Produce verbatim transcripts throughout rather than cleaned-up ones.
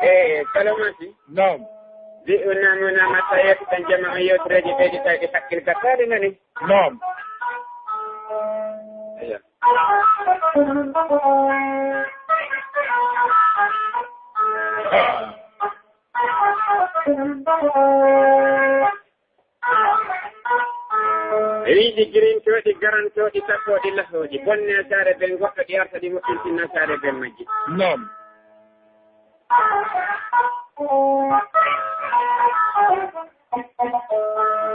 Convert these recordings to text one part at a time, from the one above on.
E kala masi. Naam. Di unamuna masayek tan jama on yewtireeji ɓeydi tawi ɗi hakkil ka taali nani. Naam. Eya. Riiɗi girintooɗi, garantooɗi, tappooɗi, lahooɗi, bonne saare ben goɗɗo ɗi arta ɗi moƴƴintinna saare ben majji. Naam.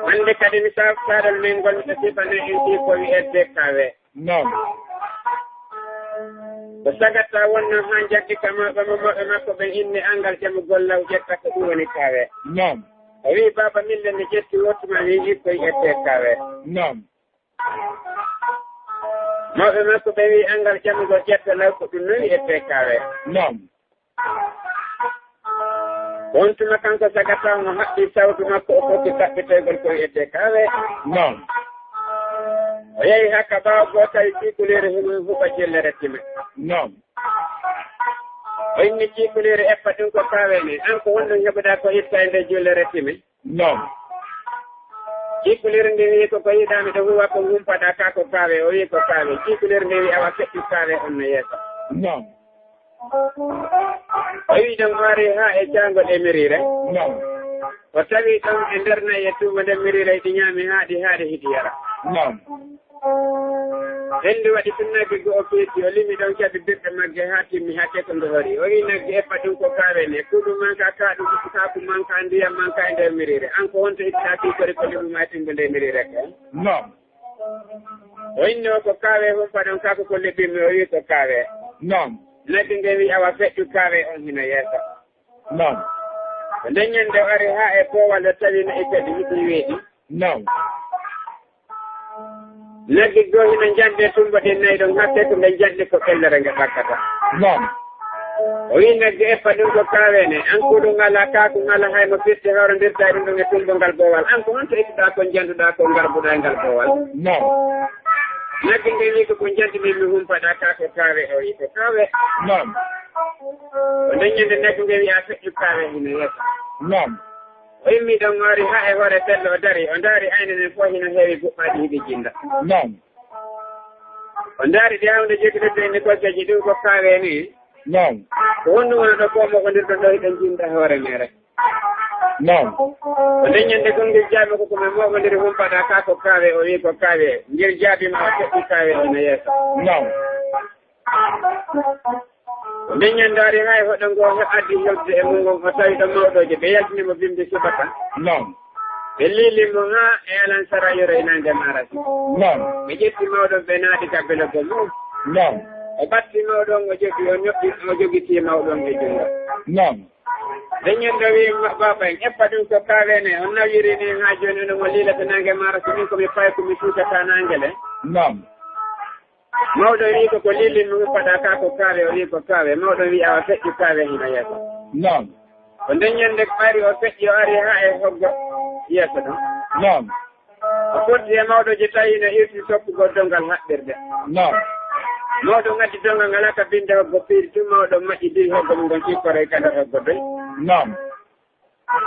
Hannde kadi mi saftaɗon men ngol mi sifane en ɗi ko wi'etee kawe. Naam. Ko sagata wonno haa njanti ka mawɓe mo mawɓe makko ɓen inni angal ƴamugol law ƴetta ko ɗum woni kawe. Naam. O wi'i baaba min le mi ƴetti wottuma wi'i ko wi'etee kawe. Naam. Mawɓe makko ɓe wi'i angal ƴamugol ƴetta law ko ɗum no wi'etee kawe. Naam. On tuma kanko sagata mo haɓɓi sawtu makko o foti kaɓɓitoygol ko wi'etee kawe. Naam. O yehi haa ka ɓaawo goo tawi ciikuliire hino huɓa jullere time. Naam. O inni ciikuliire eppa ɗum ko kawe ne. An ko honɗum heɓuɗaa ko itta e nder jullere time? Naam. Ciikuliire ndi wi'i ko ko yiɗaa miɗo huwa ko humpaɗaa ka ko kawe. O wi'i ko kawe. Ciikuliire ndi wi'i awa feƴƴu kawe on no yeeso. Naam. O wi'i ɗon o ari haa e caangol e miriire. Naam. O tawi ɗon e nder nayi e tuuba nden miriire hiɗi ñaami haa ɗi haa ɗi hiɗi yara. Naam. Henndu waɗi tun nagge go'o feeti, o limi ɗon cabi birɗe magge haa timmi haa keko nge hori. O wi'i nagge eppa ɗum ko kawe ne, kuuɗu manka kaaɗu kaaku manka ndiyam manka e nder miriire. An ko honto ittaa kiikori ko limu maa timbo nde miriire ko? Naam. O inni o ko kawe humpa ɗon kaaku ko leɓɓi mi, o wi'i ko kawe. Naam. Nagge nge wi'i awa feƴƴu kawe on hino yeeso. Naam. Ko nden ñande o ari haa e boowal o tawi na'i kadi hiɗi weeɗi. Naam. Nagge goo hino njanɗi e tumbo ɗin nayi ɗon hakke ko nge njanɗi ko ɓellere nge ɓakkata. Naam. O wi'i nagge eppa ɗum ko kawe ne, an kuuɗu ngala kaaku ngala hay mo firti hawrondirta e ɗum ɗon e tumbo ngal boowal. An ko honto ittuɗaa ko njanduɗaa ko ngarbuɗaa e ngal boowal? Naam. Nagge nge wi'i ko ko njanɗi min mi humpaɗaa ka ko kawe, o wi'i ko kawe. Naam. Ko nden ñande nagge nge wi'i a feƴƴu kawe hino yeeso. Naam. O immii ɗon o ari haa e hoore fello o darii, o ndaari ayne nden fof hino heewi guɓɓaaɗi hiɗi jinnda. Naam. O ndaari ɗi haa hunde jogii ɗo inni kolkeeji ɗum ko kawe ni. Naam. Ko honɗum woni ɗo ko moɓondirɗon ɗo hiɗen jinnda hoore mere? Naam. Ko nden ñande kon ngel jaabi ko ko men moɓondiri humpaɗaa ka ko kawe, o wi'i ko kawe. Ngel jaabi ma o feƴƴi kawe hino yeeso. Naam. Nden ñande o ari hay hoɗo ngo he addi hewtude e mum ngon, o tawi ɗo mawɗoojo, ɓe yaltini mo bimbi subaka. Naam. Ɓe liili mo haa e alansara yoro e naange maarasi. Naam. Ɓe ƴetti mawɗo ɓe naati ka belogol mum. Naam. O ɓatti mawɗo on, o jogi, o ñoɓɓi, o jogiti mawɗo on e junngo. Naam. Nden ñande o wi'i ma-, baaba en, eppa ɗum ko kawe ne, on nawiri ni haa jooni onon mo liilata naange maarasi, min ko mi payku mi suusata naange le. Naam. Mawɗo wi'i ko ko lilli mi uppaɗaa ka ko kaawe, o wi'i ko kaawe. Mawɗo wi'i awa feƴƴu kaawe hino yeeso. Naam. Ko nden ñande ko ari o feƴƴi o ari haa e hoggo yeeso ɗon. Naam. O fotti e mawɗo je tawi no irti soppugol dongal haɓɓirde. Naam. Mawɗo ngaddi dongal ngal aka binde hoggo piiri tun mawɗo maƴƴi diri hoggo mum ngon cikkoroy kala hoggo doy. Naam.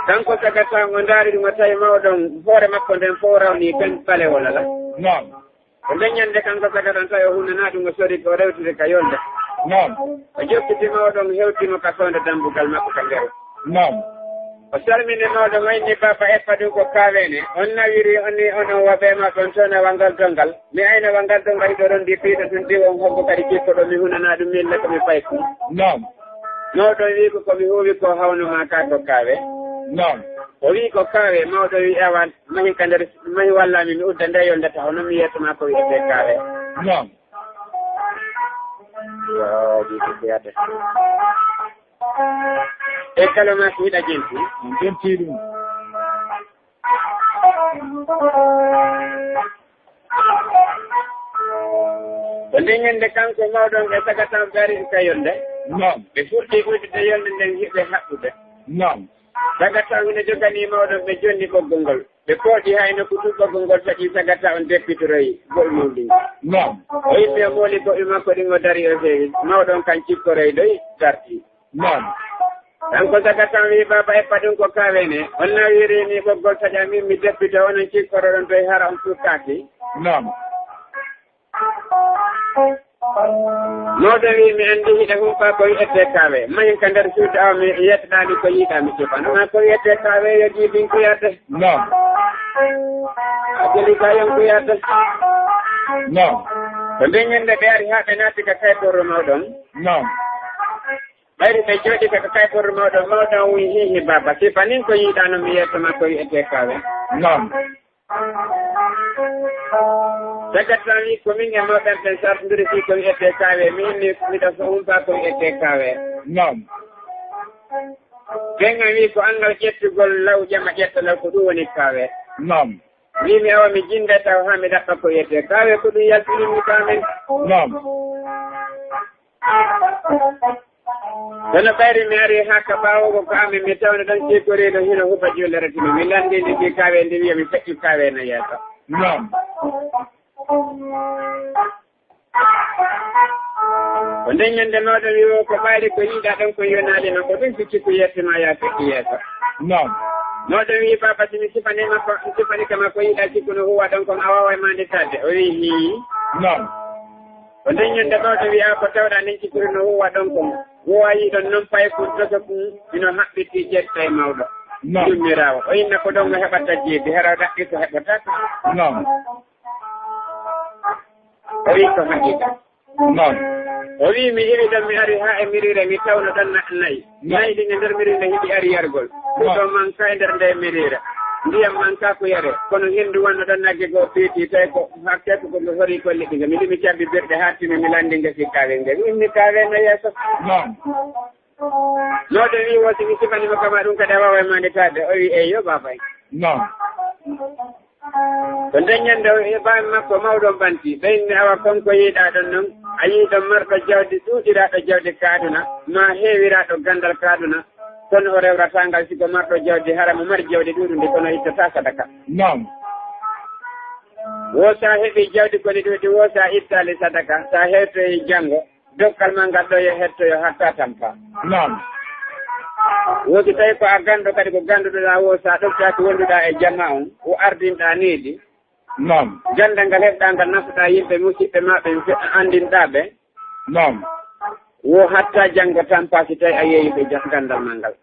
Kanko sagata o ndaari ɗum o tawi mawɗo on hoore makko nden fof rawni kan ɓalewol ala. Naam. Ko nden ñande kanko sagata on tawi o hunanaa ɗum o sori ko rewtude ka yolde. Naam. O jokkiti mawɗo on hewti mo ka soonde dambugal makko ka nder. Naam. O salmini mawɗo on o inni baaba eppa ɗum ko kaawene. On nawiri on ni onon waɓe ma ɗon toon awa ngal dongal. Mi ayna wa ngal ɗo ngari ɗo rondi piiɗo tun ɗiwo on hoggo kadi kippo ɗo mi hunana ɗum min ne ko mi fay ko. Naam. Mawɗo on wi'i ko ko mi huuwi ko hawno ma ka ko kaawe. Naam. O wi'i ko kaawe, mawɗo on wi'i awa mahi ka nder mahi walla mi mi udda nde yolde taho non mi yeeso ma ko wi'ete kaawe. Naam. Yo, ɗi ko fiyata. E kala ma ko hiɗa jenti. Jenti ɗum. Ko nden ñande kanko mawɗo on e sagata on ɓe ari ka yolde. Naam. Ɓe fuɗɗi uddude yolde nden hiɓe haɓɓude. Naam. Sagata on ina joganii mawɗo on ɓe jonni ɓoggol ngol. Ɓe pooɗi hay no ko tuɓɓagol ngol taƴi sagata on deppitoroyi goɗɗi mum ɗin. Naam. O yimɓe o mooli goɗɗi makko ɗin o dari o feewi. Mawɗo on kan cikkoroyi ɗoy darti. Naam. Kanko sagata on wi'i, "Baaba, eppa ɗum ko kaawene." On nawiri ni ɓoggol taƴa min mi deppito onon cikkoroɗon ɗoy hara on sukkaaki. Naam. Mawɗo wi, "Mi anndi hiɗa humpaa ko wi'etee kaawe. Mahin ka nder suudu awa mi yettoɗaa mi ko yiɗaa mi sifa. Numa ko wi'etee kaawe yo jiibin kuyate." Naam. A jeli ka yon kuyate. Naam. Ko nden ñande ɓe ari haa ɓe naati ka kaytorro mawɗo on. Naam. Ɓayri ɓe jooɗi ka kaytorro mawɗo on, mawɗo on wi, "Hihi baaba, sifa nin ko yiɗaa no mi yeeso ma ko wi'etee kaawe." Naam. Tagata wi, "Ko min e mawɓe ɓen sartondiri fii ko wi'etee kaawe, min ni miɗo so humpaa ko wi'etee kaawe." Naam. Ɓen an wi, "Ko anngal ƴettugol law ƴama ƴetta law, ko ɗum woni kaawe." Naam. Wi mi, "Awa mi jinnde taw haa mi ɗaɓɓa ko wi'etee kaawe, ko ɗum yaltini mi kaamen." Naam. Kono ɓayri mi ari haa ka ɓaawo ko amin mi tawno ɗon cikkoriiɗo hino hufa juulere tino. Mi lanndini ndi kaawe ndi wiya mi feƴƴu kaawe no yeeso. Naam. Ko nden ñande mawɗo wi o ko ɓayri ko yiɗaa ɗon ko yonaali non ko ɗum sikki ko yeeso ma yaa feƴƴi yeeso. Naam. Mawɗo wi baaba si mi sifaniima ko, mi sifani kama ko yiɗaa sikku no huwa ɗon kon a waaway maanditaade. O wi hii. Naam. Ko nden ñande mawɗo wi'a ko tawɗaa nden cikkuru no huwa ɗon kon. Huwa yiɗon non paykun toso kun hino haɓɓitii ƴetta e mawɗo. Naam. Jummiraawo. O inna ko ɗon o heɓata jeebi, hara o ɗaɓɓi ko heɓata. Naam. O wi ko haqiqa. Naam. O wi mi iwi ɗon mi ari haa e miriire mi tawno ɗon na-, nayi. Nayi ɗin e nder miriire hiɗi ari yargol. Ɗum ɗo manka e nder nde miriire. Ndiyam manka ko yare. Kono henndu wonno ɗon nagge goo piiti, tawi ko hakke ko ko ndu hori ko liɗɗi. Mi limi cabbi birɗe haa timi mi lanndi ngesi kaawe nge. Mi inni kaawe no yeeso. Naam. Mawɗo wi wo si mi sifani mo kama ɗum kadi a waaway maanditaade. O wi eyyo baabay. Naam. Ko nden ñande o e baami makko mawɗo on ɓanti, ɓe inni, "Awa kon ko yiɗaa ɗon non, a yii ɗon marɗo jawdi ɗuuɗiraaɗo jawdi ka aduna, maa heewiraaɗo ganndal ka aduna, kono o rewrataa ngal, si ko marɗo jawdi hara mo mari jawdi ɗuuɗundi, kono o ittataa sadaka." Naam. Wo sa heɓi jawdi koni ɗuuɗi, wo sa ittaali sadaka, sa hewtoyi janngo, dokkal maa ngal ɗo yo hettoyo hatta tampa. Naam. Wo si tawi ko a ganndo kadi ko gannduɗaa wo, so a ɗoftaaki wonduɗaa e jamaa on, o ardinɗaa needi. Naam. Ganndal ngal heɓɗaa ngal naftoɗaa yimɓe musiɓɓe maa ɓe, fe-, anndinɗaa ɓe. Naam. Wo hatta janngo tampa si tawi a yeeyi ɓe ja-, ganndal maa ngal.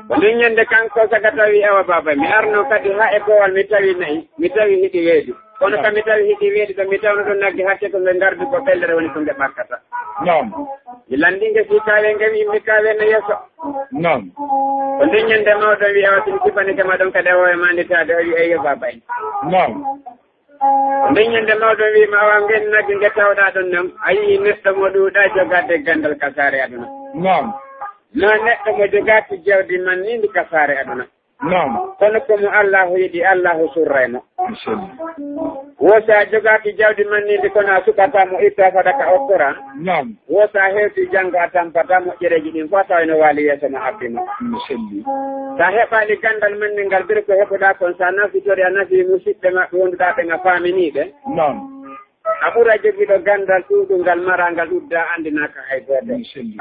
Ko nden ñande kanko sagata wi, "Awa baaba, mi arno kadi haa e boowal mi tawi nayi, mi tawi hiɗi weeɗi. Kono kam mi tawi hiɗi weeɗi ɗo, mi tawno ɗo nagge hakke ko nge ngardi ko ɓellere woni ko nge ɓakkata." Naam. Mi lanndi nge fii kaawe nge wi mi kaawe no yeeso. Naam. Ko nden ñande mawɗo wi, "Awa si mi sifanike ma ɗon kadi a waaway maanditaade." O wi, "Eyyo baaba en." Naam. Nden ñande mawɗo wiima, "Awa ngen nagge nge tawɗaa ɗon non, a yii neɗɗo mo ɗuuɗaa jogaade ganndal ka saare aduna." Naam. Maa neɗɗo mo jogaaki jawdi manniindi ka saare aduna. Naam. Kono ko mo Allaahu yiɗi, Allaahu surray mo. Machallah. Wo so a jogaaki jawdi manniindi kono a suɓataa mo itta sadaka okkora. Naam. Wo so a hewti janngo a tampataa moƴƴereeji ɗin fof tawa ene waali yeeso ma abbi ma. Mi selli. So a heɓaali ganndal manngal ngal, biri ko heɓuɗaa kon, so a nafitori a nafi musiɓɓe maɓɓe wonduɗaa ɓen a faaminii ɓe. Naam. A ɓura jogiiɗo ganndal ɗuuɗungal marangal uddaa anndinaaka hay gooto. Mi selli.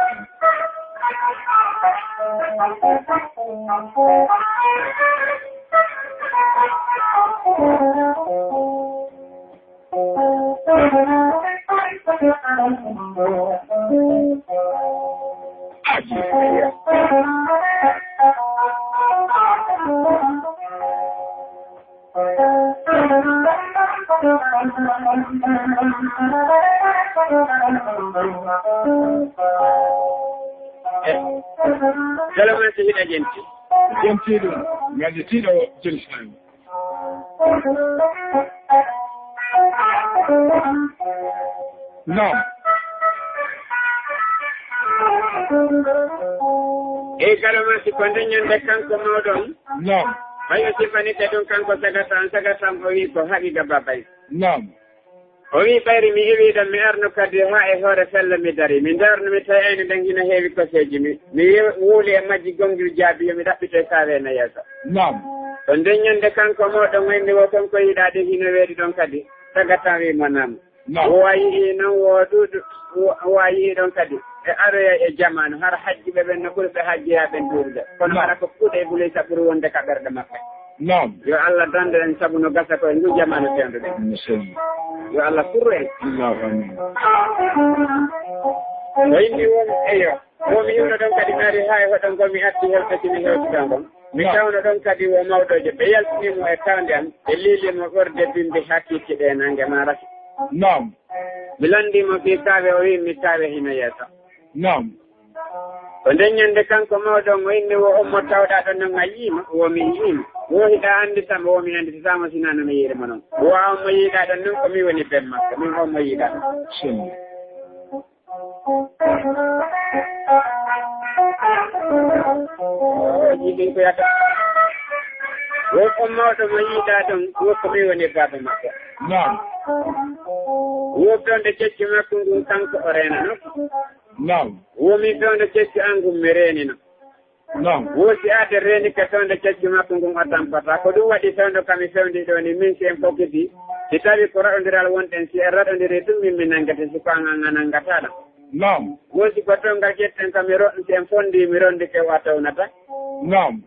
Jalo men si hiɗa jenti. Jentiiɗo, ngannditii ɗo jenti. Naam. Eyi, kala ma si ko nde ñande kanko mawɗo on. Naam. Ɓay o sifanike ɗum kanko sagata on, sagata on o wi ko haqiqa babay. Naam. O wi, ɓayri mi iwi ɗon, mi arno kadi haa e hoore fello mi dari. Mi ndarno, mi tawi ayni nden hino heewi koseeji. Mi, mi ye-, wuuli e majji gongil jaabi, yo mi ɗaɓɓito e kaawe na yeeso. Naam. Ko nden ñande kanko mawɗo mo inni wo kanko yiɗaade hino weeɗi ɗon kadi. Tagata wi mo naam. Naam. Wo a yi'i non wo ɗuuɗu, wo, wo a yi'i ɗon kadi. E aroya e jamaanu, hara hajjuɓe ɓen no ɓuri ɓe hajjoyaa ɓen ɗuuɗude. Kono Naam. hara ko kuuɗe Ibuliisa ɓuri wonde ka ɓerɗe maɓɓe. Naam. Yo Allah dande en sabu no gasa ko e ngu jamaanu fewndo ɗen. No selli. Yo Allah furru en. Allahu amin. O inni won, eyo, wo mi yi'uno ɗon kadi mi ari haa e hoɗon ko mi arti hewtaki mi hewti ɗon ɗon. Mi Naam. tawno ɗon kadi wo mawɗoojo. Ɓe yaltini mo e tawnde am, ɓe liili mo ɓorde bimbi hakiiki ɗe nange maaraki. Naam. Mi lanndii mo fii kaawe, o wi'i mi kaawe hino yeeso. Naam. Ko nden ñande kanko mawɗo on o inni wo on mo tawɗaa ɗon non a yi'ii mo? Wo mi yi'ii mo. Wo hiɗa anndita mo? Wo mi annditataa mo sinaa no mi yi'iri mo non. Wo a on mo yi'uɗaa ɗon non ko mi woni ben makko, min on mo yi'uɗaa ɗon. Selli. O jiɗin ko yata. Wo on mawɗo mo yi'uɗaa ɗon, wo ko mi woni baaba makko. Naam. Wo fewndo keccu makko ngun kanko o reenano. Naam. Wo min fewndo keccu an ngun mi reenino. Naam. Wo si aade reeni ka fewndo keccu makko ngun o tampataa. Ko ɗum waɗi fewndo ka mi fewndi ɗoo ni min si en fokkiti. Si tawi ko raɗondiral wonɗen, si en raɗondiri ɗum min mi nanngete, si ko an an a nanngataa ɗam. Naam. Wo si ko towngal ƴetten ka mi ro-, si en fondi mi rondike o a townata. Naam.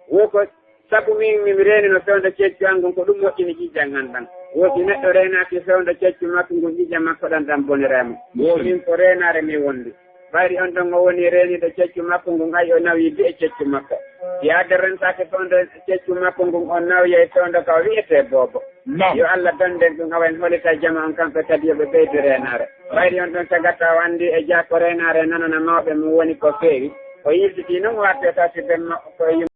Wo ko sabu min mi reenino fewndo keccu an ngun ko ɗum moƴƴini ƴiƴƴan an ɗan. Wo si neɗɗo reenaaki fewndo keccu makko ngun ƴiƴƴan makko ɗan ɗan boniray mo. Wo min ko reenaare mi wondi. Ɓayri on ɗon o woni reeniiɗo keccu makko ngun, ay o nawyi bi e keccu makko. Si aade rentaaki fewndo keccu makko ngun, o nawyay fewndo ka o wi'etee boobo. Naam. Yo Allah dande en ɗum, awa en holita jama on kamɓe kadi yo ɓe ɓeydu reenaare. Ɓayri on ɗon tagata o anndi e jaa ko reenaare nanana mawɓe mum woni ko feewi. O yiltitii non o arti o tawti ben makko ko e yum-